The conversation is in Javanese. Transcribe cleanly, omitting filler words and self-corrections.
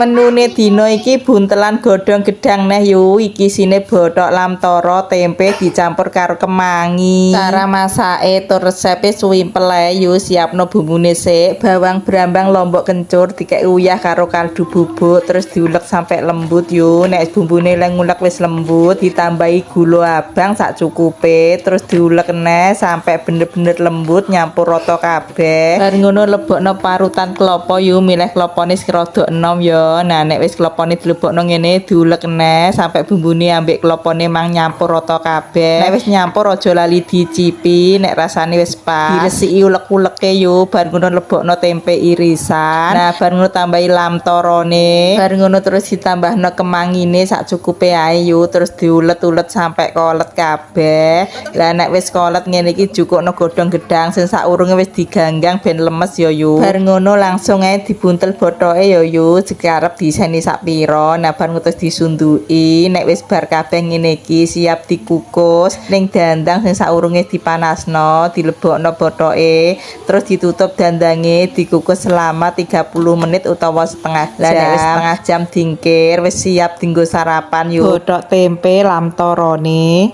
Menune dina iki buntelan godhong gedang neh, yu. Iki isine bothok lamtoro, tempe dicampur karo kemangi. Cara masake tur resepe suwimpel ae, yu. Siapno bumbune sik, bawang, brambang, lombok kencur, dikek uyah karo kaldu bubuk, terus diulek sampai lembut, yu. Nek bumbune lek ngulek wis lembut, ditambahi gula abang sak cukupe, terus diulek neh sampai bener-bener lembut, nyampur rata kabeh. Bar ngono lebokno parutan klopo, yu, milih klopone sing rada enom yo. Nah, nek wis klopone dilebokno ngene, diulek neh sampai bumbune ambek klopone mang nyampur rata kabeh. Nek wis nyampur, aja lali dicipi. Nek rasane wis pas, diresiki ulek-uleke, yo. Bar ngono lebokno tempe irisan. Nah, bar ngono tambahi lamtorone. Bar ngono terus ditambahno kemangine sak cukupe ae, yo, terus diulet-ulet sampai kolet kabeh. Lah, nek wis kolet ngene iki, jukukno godhong gedang sing saurunge wis diganggang ben lemes yo, yu. Bar ngono langsung ae dibuntel bothoke yo, yu, arep diiseni sak pira. Nah, bar ngono terus disunduki. Nek wis bar kabeh ngene iki, siap dikukus ning dandang sing saurunge dipanasno. Dilebokno bothoke, terus ditutup dandange, dikukus selama 30 menit utawa setengah jam. Lah, nek wis setengah jam dingkir, wis siap dinggo sarapan, yu, bothok tempe lamtorone.